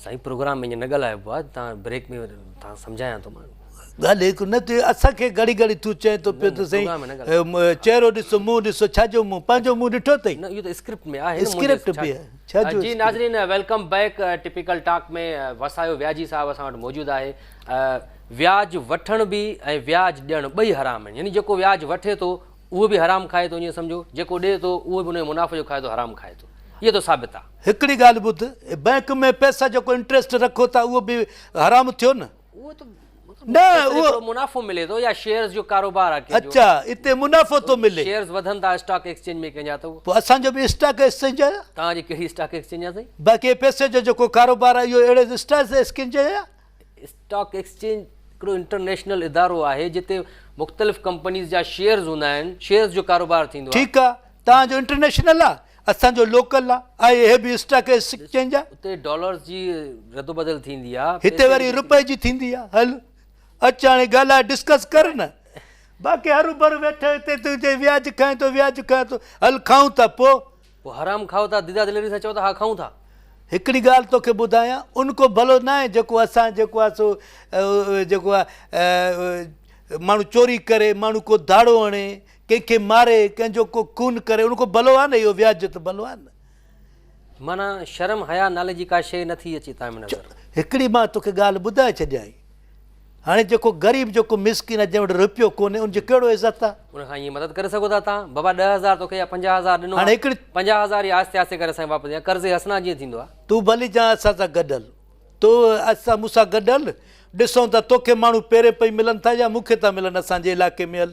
سائين پروگرام ۾ ائين نه ڳالهائبو آهي تان بريڪ ۾ تان سمجهايان ٿو مان. ڳالهه هڪ نه ٿي اسان کي گهڙي گهڙي تون چئين ٿو پيو ته سائين چهرو ڏسو منهن ڏسو ڇا جو منهن پنهنجو منهن ڏٺو اٿئي. نه اهو ته اسڪرپٽ ۾ آهي نه اسڪرپٽ به ڇا جو جي ناظرين welcome back typical talk ۾ Wasayo Viaji صاحب اسان وٽ موجود آهي وياج وٺڻ به ۽ وياج ڏيڻ ٻئي حرام آهن يعني جيڪو وياج وٺي ٿو اهو به حرام کائي ٿو ائين سمجهو جيڪو ڏئي ٿو اهو به ان جو منافعو جو کائي ٿو حرام کائي ٿو اهو ته ثابت آهي. هڪڙي ڳالهه ٻڌ بئنڪ ۾ پئسا جيڪو انٽريسٽ رکو ٿا اهو به حرام ٿيو نه. اهو ته نه اهو منافعو ملي ٿو يا شيئرز جو ڪاروبار آهي ڪنهن جو. اڇا اتي منافعو ٿو ملي. شيئرز وڌن ٿا اسٽاڪ ايڪسچينج ۾ ڪنهن جا ته. پوء اسان جو به اسٽاڪ ايڪسچينج آهي. توهان جي ڪهڙي اسٽاڪ ايڪسچينج آهي سائين. باقي پئسي جو جيڪو ڪاروبار آهي اهو اهڙي اسٽاڪ ايڪسچينج آهي. اسٽاڪ ايڪسچينج هڪڙو انٽرنيشنل ادارو آهي جتي مختلف ڪمپنيز جا شيئرز هوندا آهن شيئرز جو ڪاروبار ٿيندو آهي. ٺيڪ آ توهان جو انٽرنيشنل آ اسان جو لوڪل آ آهي هي به اسٽاڪ ايڪسچينج آ. اتي ڊالرز جي ردوبدل ٿيندي آ هتي وري رپئي جي ٿيندي آ هل اچ هاڻي ڳالهاء ڊسڪس ڪر نه باقي هروڀرو ويٺو هتي تون چئين وياج کائين ٿو وياج کائين ٿو هل کائون ٿا پو. پوء حرام کائو ٿا ديده دليري سان چئو ته ها کائون ٿا. هڪڙي ڳالهه توکي ٻڌايان ان ڪو ڀلو ناهي جيڪو اسان جيڪو آ سو جيڪو آ ماڻهو چوري ڪري ماڻهو ڪو ڌاڙو هڻي ڪنهن کي ماري ڪنهن جو ڪو خون ڪري ان ڪو ڀلو آ نه اهو وياج ته ڀلو آ نه. معنيٰ شرم حياء نالي جي ڪا شيء نٿي اچي تان ۾ نظر. هڪڙي مان توکي ڳالهه ٻڌائي ڇڏيائين. هاڻي جيڪو غريب جيڪو مسڪين آهي جنهن وٽ رپيو ڪونهي ان جي ڪهڙو عزت آهي. ان کان ائين مدد ڪري سگهو ٿا تان بابا 10000 توکي يا 50000 ڏنو آهي 50000 ئي آهستي آهستي ڪري اسان کي واپس يا قرض حسنه جيئن ٿيندو آهي. تون ڀلي جان اسان سان گڏ هل تون اسان مون سان گڏ هل ڏسون ٿا توکي ماڻهو پيرين پئي ملن ٿا يا مون کي ٿا ملن اسان جي علائقي ۾ هل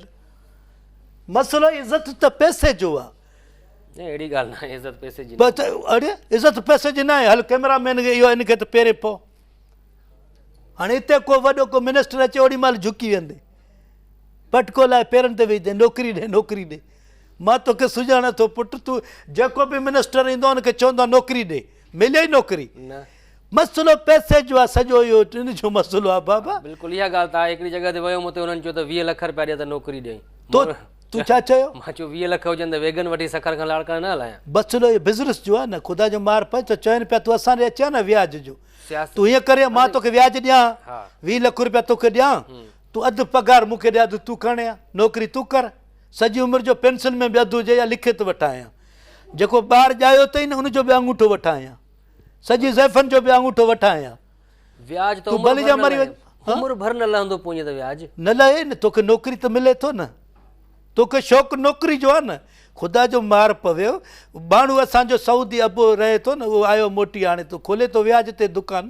مسئلو عزت ته پئسي جو آهي. نه اهڙي ڳالهه ناهي عزت پئسي جي ناهي. اڙي عزت پئسي جي ناهي هل ڪئميرا مين کي اهو ان کي ته پيرين پئو. هاڻي اتي ڪو وڏو ڪو منسٽر اچي اوڏي مهل جهڪي ويندي پٽڪو لاء پيرن تي ويهي نوڪري ڏي نوڪري ڏي مان توکي سڃاڻان ٿو پٽ تون جيڪو به منسٽر ايندو ان کي چوندو نوڪري ڏي ملي نوڪري نه مسئلو پئسي جو آ سڄو اهو ان جو مسئلو آ بابا بلڪل اها ڳالهه ته آهي هڪڙي جڳهه تي ويو مون تي انهن چيو ته 20 لک رپيا ڏي ته نوڪري ڏئين تو تو ڇا چيو مان چيو 20 لک هجن ته ويگن وٺي سکر کان لاڙڪاڻي نه هلايان مسئلو اهو بزنس جو آ نه خدا جو مار پئي ته چون پيا تون اسان ڏي اچ ها نه وياج جو تون هيئن ڪرين مان توکي وياج ڏيان 20 لک روپيا توکي ڏيان تون اڌ پگهار مون کي ڏي اڌ تون کڻي آ نوڪري تون ڪر سڄي عمر جو پينشن ۾ به اڌ هجي يا لکيت وٺان جيڪو ٻار ڄايو اٿئي نه ان جو به آڱوٺو وٺان سڄي زائفن جو به آڱوٺو وٺان وياج ته عمر ڀر نه لهي عمر ڀر نه لهندو پوء ته وياج نه لهي نه توکي نوڪري ته ملي ٿو نه توکي شوق نوڪري جو آ نه خدا جو مار پويو ماڻهو اسان جو سعودي ابو رهي ٿو نه اهو آيو موٽي هاڻي ٿو کولي ٿو وياج تي دڪان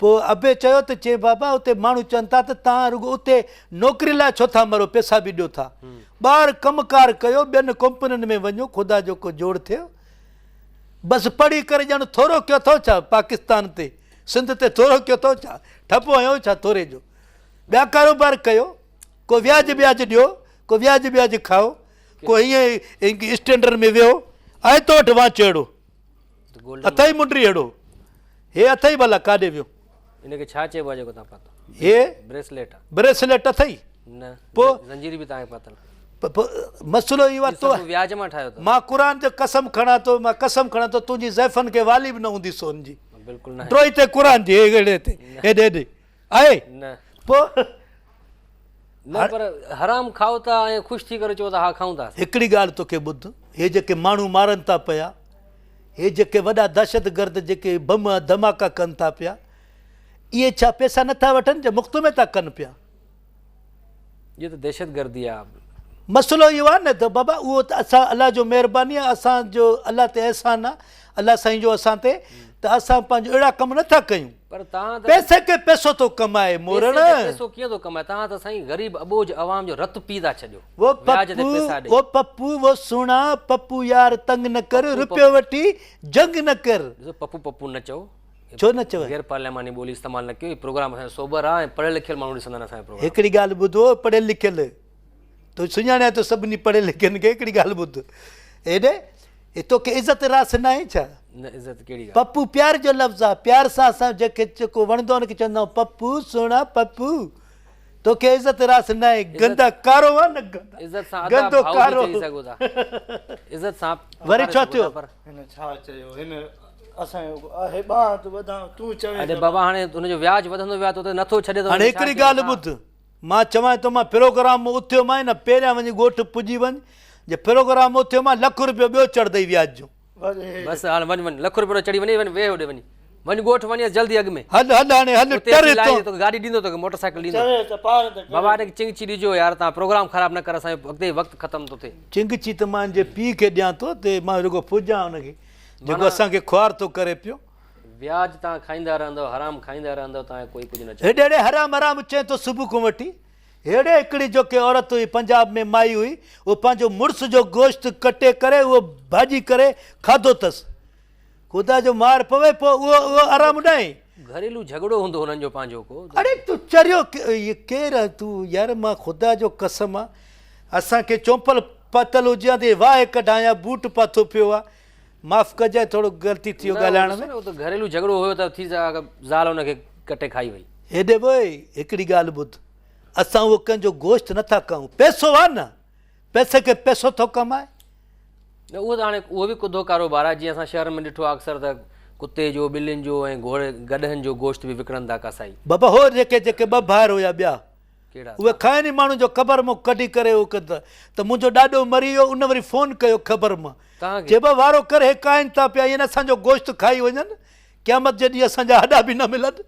پوء ابي چيو ته چي بابا اتي ماڻهو چون ٿا ته توهان رڳو اتي نوڪري لاء ڇو ٿا مرو پيسا به ڏيو ٿا ٻاهر ڪم ڪار ڪيو ٻين ڪمپنين ۾ وڃو خدا جو ڪو جوڙ ٿيو بس پڙهي ڪري ڄڻ ٿورو ڪيو اٿو ڇا پاڪستان تي سنڌ تي ٿورو ڪيو اٿو ڇا ٺپو هنيو ڇا ٿوري جو ٻيا ڪاروبار ڪيو ڪو وياج ٻياج ڏيو، ڪو وياج ٻياج کائو، ڪو هيئن ئي اسٽينڊر ۾ ويهو. آهي تو وٽ وانچ اهڙو؟ اٿئي منڊري اهڙو؟ هي اٿئي ڀلا ڪاڏي ويو؟ ان کي ڇا چئبو آهي جيڪو توهان پاتو؟ هي بريسليٽ آ. بريسليٽ اٿئي؟ نه. پوء زنجيري به توهان کي پاتل. مسئلو اهو آ تو وياج مان ٺاهيو اٿو. مان قرآن جو قسم کڻان ٿو، مان قسم کڻان ٿو تنهنجي زائفن کي والي به نه هوندي سون جي. بلڪل ناهي. ٽوئي تي قرآن جي هيڏي تي هيڏي هيڏي. آهي؟ نه. پوء؟ نه پر حرام کائو ٿا ۽ خوش ٿي ڪري چئو ٿا ها کائون ٿا. هڪڙي ڳالهه توکي ٻڌ، هي جيڪي ماڻهو مارن ٿا پيا، هي جيڪي وڏا دهشتگرد جيڪي بم ڌماڪا ڪن ٿا پيا، اهي ڇا پئسا نٿا وٺن جي مفت ۾ ٿا ڪن پيا؟ اهو ته دهشتگردي آ. مسئلو اهو آ نه ته بابا اهو ته اسان الله جو مهرباني آ اسان جو الله تي احسان آ الله سائين جو اسان تي ته اسان پنهنجو اهڙا ڪم نه ٿا ڪيون. پر توهان ته پئسي کي پئسو ٿو ڪمائي مورڻ. پئسي کي پئسو ڪيئن ٿو ڪمائي توهان ته سائين غريب اٻوجهه عوام جو رت پي ٿا ڇڏيو وو وياج تي پپو پئسا ڏئي. وو پپو وو سهڻا پپو يار تنگ نه ڪر رپيو وٺي جنگ نه ڪر. ڏسو پپو پپو نه چئو. ڇو نه چوين؟ غير پارلياماني ٻولي استعمال نه ڪيو هي پروگرام اسان جو سوبر آ ۽ پڙهيل لکيل ماڻهو ڏسندا آهن اسان جو پروگرام. هڪڙي ڳالهه ٻڌ او پڙهيل لکيل تو سڃاڻيان ٿو سڀني پڙهيل لکين کي هڪڙي ڳالهه ٻڌ هيڏي هي توکي عزت راس ناهي ڇا؟ نه عزت ڪهڙي ڳالهه. پپو پيار جو لفظ آ پيار سان اسان جنهن کي جيڪو وڻندو آ ان کي چوندا آهيون پپو سهڻا پپو. توکي عزت راس ناهي گندا ڪارو آ نه گندا. عزت سان ادا گندو ڀائو به ڪارو. چئي سگهو ٿا. عزت سان وري پڪاري ڇا سگهو ٿيو؟ ٿا پر. هن ڇا چيو هن اسان جو آهي ٻانهن ته ٻڌان تون چوين اڙي ته بابا هاڻي هن جو وياج وڌندو ويو آهي تو ته نٿو ڇڏي ته هاڻي هن کي ڇا هڪڙي چئون ڳالهه اسان. ٻڌ مان چوانء ٿو مان پروگرام مان اٿيو مانء نه پهريان وڃي ڳوٺ پڄي وڃ جي پروگرام مان اٿيو مان لک روپيو ٻيو چڙهندئي وياج جو. بس هاڻ وڃ وڃ لک روپيو چڙهي وڃي وڃ ويهه هوڏي وڃي وڃ ڳوٺ وڃيس جلدي اڳ ۾. هل هل هاڻي هل اتي ٽر اچي هتون. لائين توکي گاڏي ڏيندو توکي موٽر سائيڪل ڏيندو. چوي ته پاڻ ته ڪري. بابا هن کي چنگچي ڏجو يار تان پروگرام خراب نه ڪر اسان جو اڳتي وقت ختم ٿو ٿئي. چنگچي ته مان هن جي پيء کي ڏيان ٿو تي مان رڳو پوڄان هن کي جيڪو اسان کي خوار ٿو ڪري پيو. وياج تان کائيندا رهندؤ حرام کائيندا رهندؤ تان کي ڪوئي ڪجهه نه چوندو. هيڏي هيڏي حرام حرام چئين ٿو صبح کان وٺي. هيڏي هڪڙي جوکي عورت هئي پنجاب ۾ مائي هئي اهو پنهنجو مڙس جو گوشت ڪٽي ڪري اهو ڀاڄي ڪري کاڌو اٿس. خدا جو مار پوي پوء اهو اهو آرام ناهي. گهريلو جهڳڙو هوندو هنن جو پنهنجو ڪو. اڙي تون چريو ڪير آهين تون يار مان خدا جو قسم آ اسان کي چونپل پاتل هجي ها ته واهه ڪڍان ها بوٽ پاتو پيو آ معاف ڪجانء ٿورو غلطي ٿي ويو ڳالهائڻ ۾. نه اهو ته گهريلو جهڳڙو هيو ته ٿي زال هن کي ڪٽي کائي وئي. هيڏي ووء هڪڙي ڳالهه ٻڌ اسان اهو ڪنهن جو گوشت نٿا کائون پئسو آ نه پئسي کي پئسو ٿو ڪمائي. نه اهو ته هاڻي اهو به ڪڌو ڪاروبار آهي جيئن اسان شهرن ۾ ڏٺو آهي اڪثر ته ڪتي جو ٻلين جو ۽ گهوڙي گڏهن جو گوشت به وڪڻن ٿا ڪاسائي. بابا هو جيڪي جيڪي ٻه ڀائر هيا ٻيا ڪهڙا اهي کائن ئي ماڻهن جو قبر مان ڪڍي ڪري اهو ڪن ٿا ته منهنجو ڏاڏو مري ويو ان وري فون ڪيو قبر مان توهان کي چي بابا وارو ڪر هي کائن ٿا پيا ائين اسان جو گوشت کائي وڃن قيامت جي ڏينهن اسان جا هڏا به نه ملن.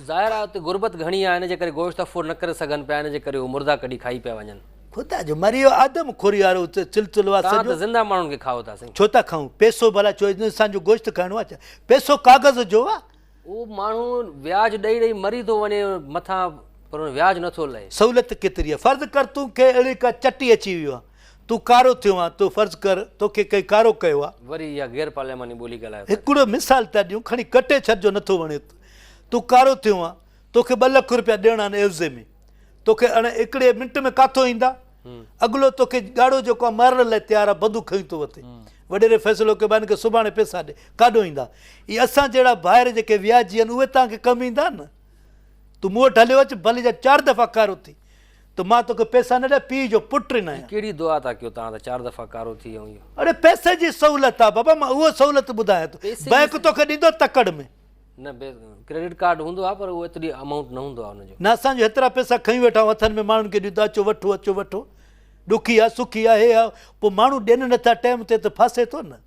ظاهر آهي اتي غربت گهڻي آهي ان جي ڪري گوشت افورڊ نه ڪري سگهن پيا ان جي ڪري هو مردا ڪڍي کائي پيا وڃن. خدا جو مري ويو آدم خوري وارو سلسلو آهي توهان سڄو. ته زنده ماڻهن کي کائو ٿا سائين. ڇو ٿا کائون پئسو ڀلا ڇو انسان جو گوشت کائڻو آهي ڇا پئسو ڪاغذ جو آهي. اهو ماڻهو وياج ڏئي ڏئي مري ٿو وڃي مٿان پر ان وياج نٿو لهي. سهولت ڪيتري آهي فرض ڪر تون کي اهڙي ڪا چٽي اچي ويو آهي تون ڪارو ٿيو آهين تو فرض ڪر توکي ڪنهن ڪارو ڪيو آهي. وري اها غير پارلياماني ٻولي ڳالهايو ٿا. هڪڙو مثال ٿا ڏيون کڻي ڪٽي ڇڏجو نٿو وڻي ته تون ڪارو ٿيو آهين توکي ٻه لک روپيا ڏيڻا آهن عيوضي ۾ توکي اڻ هڪڙي منٽ ۾ ڪاٿو ايندا اڳلو توکي ڳاڙهو جيڪو آهي مارڻ لاء تيار آهي بندوق کڻي ٿو وتي وڏيري فيصلو ڪيو ڀاء هن کي سڀاڻي پئسا ڏي ڪاڏو ايندا اهي اسان جهڙا ڀائر جيڪي وياجي آهن اهي توهان کي ڪم ايندا نه تون مون وٽ هليو اچ ڀلي جا چار دفعا ڪارو ٿي ته مان توکي پئسا نه ڏيان پيء جو پٽ ئي نه آهيان. هي ڪهڙي دعا ٿا ڪيو توهان ته چار دفعا ڪارو ٿي ۽ اهو. اڙي پئسي جي سهولت آ بابا مان اهو سهولت ٻڌايان ٿو بئنڪ توکي ڏيندو تڪڙ ۾. نه ڪريڊٽ ڪارڊ هوندو آ پر اهو ايتري امائونٽ نه هوندو آ ان جو. نه اسان جو هيترا پئسا کڻي ويٺا آهيون هٿن ۾ ماڻهن کي ڏيون ٿا اچو وٺو اچو وٺو ڏکي آ سکي آ هي آ پوء ماڻهو ڏين نٿا ٽيم تي ته ڦاسي ٿو نه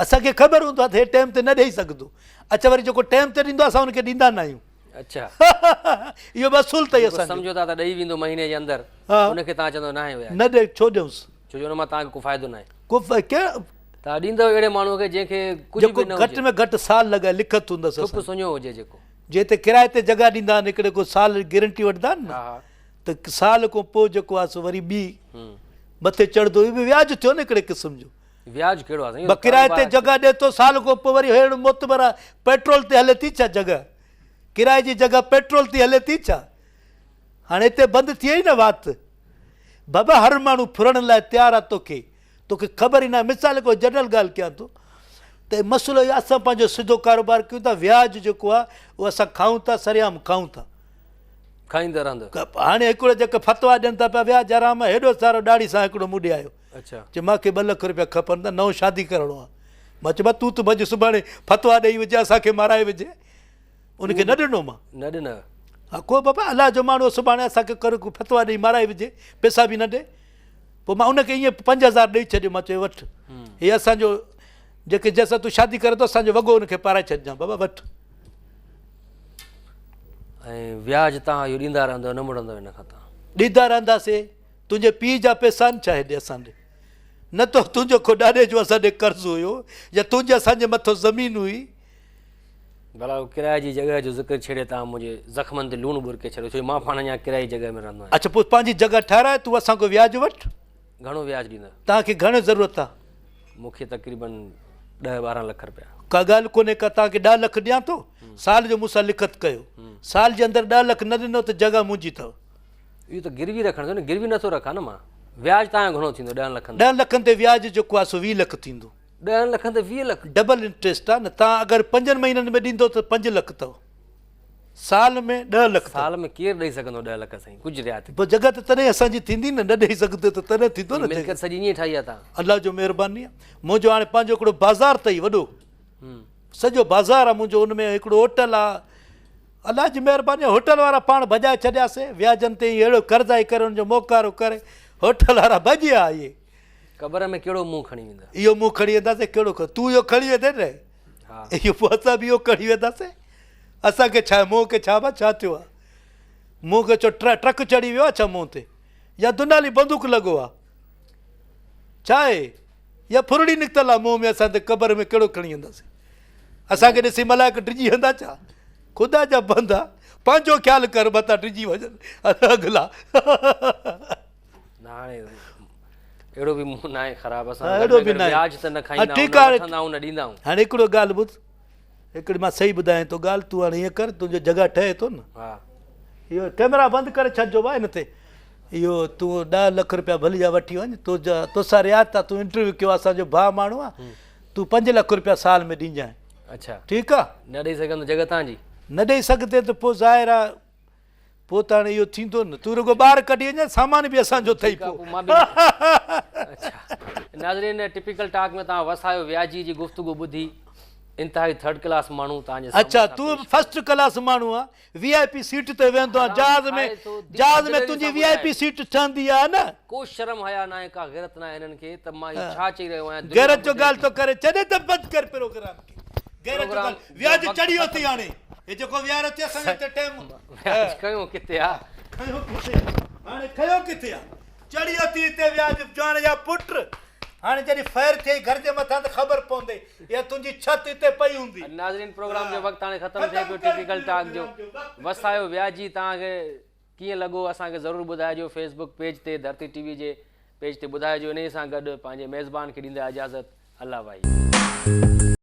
اسان کي خبر هوندو آ ته هي ٽيم تي نه ڏئي سگهندو اڇا وري جيڪو ٽيم تي ڏيندو آ اسان ان کي ڏيندا نه آهيون. اڇا اهو به اصول اٿئي اسان جو. سمجهو ٿا ته ڏئي ويندو مهيني جي اندر ان کي توهان چوندو ناهي ويا. نه ڏي ڇو ڏيونس. ڇو جو ان مان توهان کي ڪو فائدو ناهي. ڪو ڪهڙو توهان ڏيندؤ اهڙي ماڻهوء کي جنهن کي ڪجهه به نه هجي. جيڪو گهٽ ۾ گهٽ سال لڳائي لکت هوندس اسان. ٿپ سڃو هجي جيڪو. جنهن تي ڪرائي تي جڳهه ڏيندا آهن هڪڙي ڪو سال گرنٽي وٺندا آهن نه ته سال کان پوء جيڪو آهي سو وري ٻي مٿي چڙهندو اهو به وياج ٿيو نه هڪڙي قسم جو. وياج ڪهڙو آهي سائين. ٻه ڪرائي تي جڳهه ڏي ٿو سال کان پوء وري هيڙ معتبر آهي پيٽرول تي هلي ٿي ڇا جڳهه ڪرائي جي جڳهه پيٽرول تي هلي ٿي ڇا هاڻي هتي بند ٿي وئي نه وات. بابا هر ماڻهو ڦرڻ لاء تيار آ توکي توکي خبر ئي ناهي مثال هڪڙو جنرل ڳالهه ڪيان ٿو ته مسئلو اهو اسان پنهنجو سڌو ڪاروبار ڪيون ٿا وياج جيڪو آ اهو اسان کائون ٿا سرعام کائون ٿا کائيندا رهندو هاڻي هڪڙو جيڪي فتوا ڏين ٿا پيا وياج حرام آ هيڏو سارو ڏاڙهي سان هڪڙو مون ڏي آيو اڇا چي مان کي 2 لک روپيا کپن ته نئون شادي ڪرڻو آ مان چيو تون ته ڀڄ سڀاڻي فتوا ڏئي وجهي اسان کي مارائي وجهي ان کي نه ڏنو مان. نه ڏنو. ها ڪو بابا الله جو ماڻهو سڀاڻي اسان کي ڪر ڪو فتويٰ ڏئي مارائي وجهي پئسا به نه ڏي پوء مان ان کي ائين 5000 ڏئي ڇڏيو مان چيو وٺ هي اسان جو جيڪي جنهن سان تون شادي ڪري ٿو اسان جو وڳو ان کي پارائي ڇڏجان بابا وٺ. ۽ وياج تان اهو ڏيندا رهندو نه مڙندو ان کان تان. ڏيندا رهنداسي تنهنجي پيء جا پئسا آهن ڇا هيڏي اسان ڏي نه ته تنهنجو ڪو ڏاڏي جو اسان ڏي قرض هيو يا تنهنجي اسان جي مٿو زمين هئي. ڀلا اهو ڪرائي جي جڳهه جو ذڪر ڇيڙي توهان منهنجي زخمن تي لوڻ ٻرڪي ڇڏيو ڇو جو مان پاڻ اڃا ڪرائي جي جڳهه ۾ رهندو آهيان. اڇا پوء پنهنجي جڳهه ٺهرائي تون اسان کان وياج وٺ. گهڻو وياج ڏيندو؟ توهان کي گهڻي ضرورت آهي؟ مون کي تقريبن ڏهه ٻارهن لک رپيا. ڪا ڳالهه ڪونهي ڪا توهان کي ڏهه لک ڏيان ٿو سال جو مون سان لکت ڪيو سال جي اندر ڏهه لک نه ڏنو ته جڳهه منهنجي اٿو. اهو ته گروي رکڻ ٿيو نه گروي نٿو رکان نه مان وياج توهان جو گهڻو ٿيندو ڏهن لکن تي؟ ڏهن لکن تي وياج جيڪو آهي سو 20 لک ٿيندو. ڏهن لکن تي 20 لک؟ ڊبل انٽريسٽ آ نه تان اگر پنجن مهينن ۾ ڏيندو ته 5 لک اٿو. سال ۾ 10 لک. سال ۾ ڪير ڏئي سگهندو 10 لک سائين ڪجهه رعايت. پوء جڳهه ته تڏهن اسان جي ٿيندي نه، نه ڏئي سگهندو ته تڏهن ٿيندو نه. ملڪيت سڄي ائين ٺاهي آهي توهان. الله جو مهرباني آهي منهنجو هاڻي پنهنجو هڪڙو بازار اٿئي وڏو سڄو بازار آهي منهنجو ان ۾ هڪڙو هوٽل آهي الله جي مهرباني آهي هوٽل وارا پاڻ ڀڄائي ڇڏياسي وياجن تي اهڙو قرضائي ڪري ان جو موڪارو ڪري هوٽل وارا ڀڄي ويا اهي. قبر ۾ ڪهڙو منهن کڻي ويندا. اهو منهن کڻي وينداسي ڪهڙو تون اهو کڻي ويندين نه. اهو پوء اسان به اهو کڻي وينداسين. اسان کي ڇا منهن کي ڇا ڇا ٿيو آهي؟ منهن کي ڇو ٽرڪ چڙهي ويو آهي ڇا منهن تي؟ يا دنالي بندوق لڳو آهي؟ ڇا آهي؟ يا ڦرڙي نڪتل آهي منهن ۾ اسان تي قبر ۾ ڪهڙو کڻي وينداسين؟ اسان کي ڏسي ملائڪ ڊڄي ويندا ڇا؟ خدا جا بندا پنهنجو خيال ڪر متان ڊڄي وڃن اڳلا. نه هاڻي اهڙو به منهن ناهي خراب اسان اهڙو به ناهي وياج ته نه کائيندا آهيون نه وٺندا آهيون نه ڏيندا آهيون. هاڻي هڪڙو ڳالهه ٻڌ هڪڙي مان صحيح ٻڌايان ٿو ڳالهه تون هاڻي ائين ڪر تنهنجو جڳهه ٺهي ٿو نه ها اهو ڪيمرا بند ڪري ڇڏجو ڀاء هن تي اهو تون 10 لک روپيا ڀلي جا وٺي وڃ تو جا توسان رعايت آ تون انٽرويو ڪيو اسان جو ڀاء ماڻهو آ تون 5 لک روپيا سال ۾ ڏينجانء. اڇا ٺيڪ آ نه ڏئي سگهندو جڳهه تان جي نه ڏئي سگهندين ته پوء ظاهر آ پوء ته هاڻي اهو ٿيندو نه تون رڳو ٻار ڪڍي وڃ سامان به اسان جو اٿئي پوء. ناظرين ٽپيڪل ٽاڪ ۾ توهان وسايو وياجي جي گفتگو ٻڌي انتهائي ٿرڊ ڪلاس ماڻهو توهان جي اڇا تون به فرسٽ ڪلاس ماڻهو آ وي آء پي سيٽ تي ويهندو آ جهاز ۾ جهاز ۾ تنهنجي وي آء پي سيٽ ٺهندي آ نه. ڪو شرم حيا ناهي ڪا غيرت ناهي هنن کي ته مان هي ڇا چئي رهيو آهيان غيرت جو ڳالهه ٿو ڪري ڇڏي ته بند ڪر پروگرام کي. غيرت جو ڳالهه وياج چڙهي ويو اٿئي هاڻي هي جيڪو ويهاريو اٿئي اسان کي هتي ٽيم وياج کنيو ڪٿي آ کنيو ڪٿي آ هاڻي کنيو ڪٿي آ چڙهي ويو اٿئي هتي وياج جان جا پٽ هاڻي جڏهن فائر ٿئي گهر جي مٿان ته خبر پوندئي اها تنهنجي ڇت هتي پئي هوندي. ناظرين پروگرام جو وقت هاڻي ختم ٿئي پيو ٽپيڪل ٽاڪ جو وسايو وياجي توهان کي ڪيئن لڳو اسان کي ضرور ٻڌائجو فيس بڪ پيج تي ڌرتي ٽي وي جي پيج تي ٻڌائجو انهي سان گڏ پنهنجي ميزبان کي ڏيندا اجازت الله واهي.